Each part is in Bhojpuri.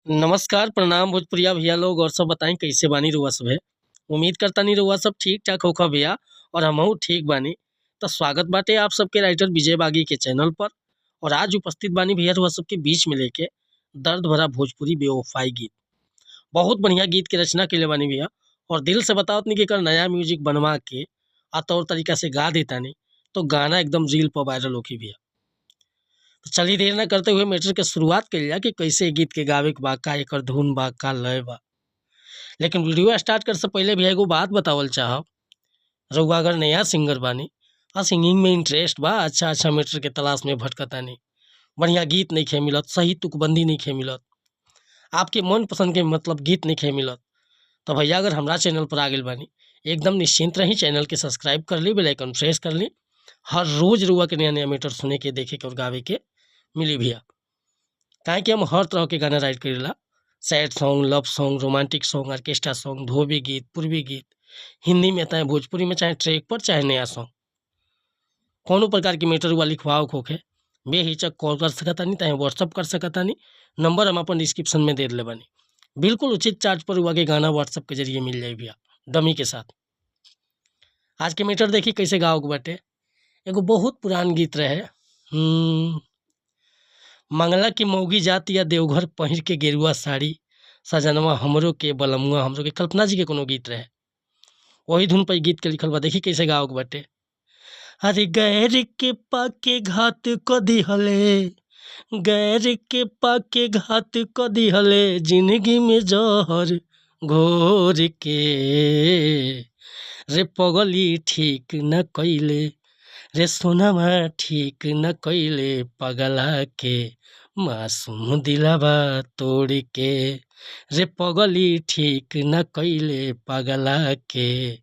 नमस्कार, प्रणाम भोजपुरिया भैया लोग और सब बताई कैसे बानी रउआ सभे। उम्मीद करतानी रउआ सब ठीक-ठाक होखब भैया और हमहू ठीक बानी। त स्वागत बाटे आप सबके राइटर विजय बागी के चैनल पर और आज उपस्थित बानी भैया रउआ सबके बीच में लेके दर्द भरा भोजपुरी बेवफाई गीत। बहुत बढ़िया गीत के रचना कइले बानी भैया और दिल से बतावतनी कि एकर नया म्यूजिक बनवा के आ तौर तरीका से गा देतानी तो गाना एकदम रील पर वायरल होखी भैया। तो चलिए देर ना करते हुए मैटर के शुरुआत कइल जाए कि कैसे ए गीत के गावे के बा, का एकर धुन बा, का लय बा। लेकिन वीडियो स्टार्ट करे से पहिले भैया एगो बात बतावल चाहब। रउआ अगर नया सिंगर बानी आ सिंगिंग में इंटरेस्ट बा, अच्छा-अच्छा मैटर के तलाश में भटकतानी, बढ़िया गीत नइखे मिलत, सही तुकबंदी नइखे मिलत, आपके मनपसंद के मतलब गीत नइखे मिलत, तो भैया अगर हमरा चैनल पर आ गइल बानी, एकदम निश्चिंत रही, चैनल के सब्सक्राइब कर ली, बेल आइकन प्रेस कर ली। हर रोज़ रउआ के नया-नया मैटर सुने के, देखे के और गावे के मिली भैया। काहे कि हम हर तरह के गाना राइट करेला। Sad song, love song, romantic song, orchestra song, धोबी गीत, पूर्वी गीत, हिंदी में चाहे भोजपुरी में, चाहे ट्रैक पर, चाहे नया सॉन्ग। कौनो प्रकार के मैटर रउआ लिखवावे के होखे, बेहिचक कॉल कर सकतानी, चाहे व्हाट्सएप कर सकतानी। नंबर हम अपन डिस्क्रिप्शन में दे देले बानी। बिल्कुल उचित चार्ज पर रउआ के गाना व्हाट्सएप के जरिए मिल जाई भैया, डमी के साथ। आज के मैटर देखी कैसे गावे के बाटे। एगो बहुत पुरान गीत रहे। मंगला की मौगी जातिया देवघर पहिर के गेरुआ साड़ी, सजनवा हमरो के बलमुआ हमरो के, कल्पना जी के कोनो गीत रहे। वही धुन पर इ गीत के लिखल बा, देखी कैसे गावे के बाटे। अरे गैर के पाके घात क दिहले, गैर के पाके घात क दिहले, जिंदगी में जहर घोर के, रे पगली ठीक न कइले, रे सोनवा ठीक न कइले, पगला के मासूम दिलवा तोड़ के, रे पगली ठीक न कइले, पगला के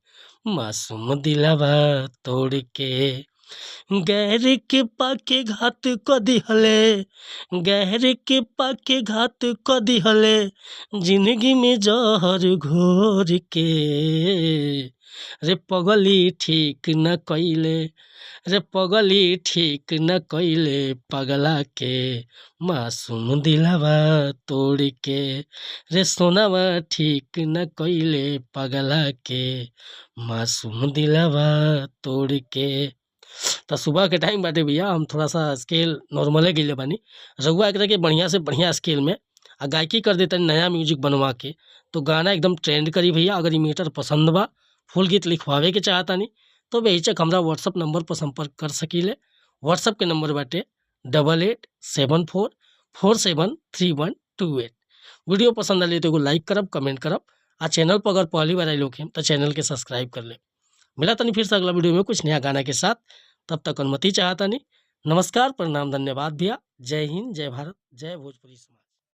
मासूम दिलवा तोड़ के। गैर के पाके घात क दिहले, गैर के पाके घात क दिहले, जिंदगी में जहर घोर के, रे पगली ठीक न कइले, रे पगली ठीक न कइले, पगला के मासूम दिलवा तोड़ के, रे सोनवा ठीक न कइले, पगला के मासूम दिलवा तोड़ के। त सुबह के टाइम बाटे भैया, हम थोड़ा सा स्केल नॉर्मले गइले बानी। रउआ एकरा के बढ़िया से बढ़िया स्केल में आ गायकी कर देतानी नया म्यूजिक बनवा के, तो गाना एकदम ट्रेंड करी भैया। अगर इ मैटर पसंद बा, फुल गीत लिखवावे के चाहतानी, तो बेहिचक हमरा व्हाट्सएप नंबर पर संपर्क कर सकीले। व्हाट्सएप के नंबर बाटे 8874473128। वीडियो पसंद आइल तो एगो लाइक करब, कमेंट करब आ चैनल पर अगर पहली बार आइल होखिम त चैनल के सब्सक्राइब कर लेब। मिला तनी फिर से अगला वीडियो में कुछ नया गाना के साथ, तब तक अनुमति चाहतानी। नमस्कार, प्रणाम, धन्यवाद भैया। जय हिंद, जय भारत, जय भोजपुरी समाज।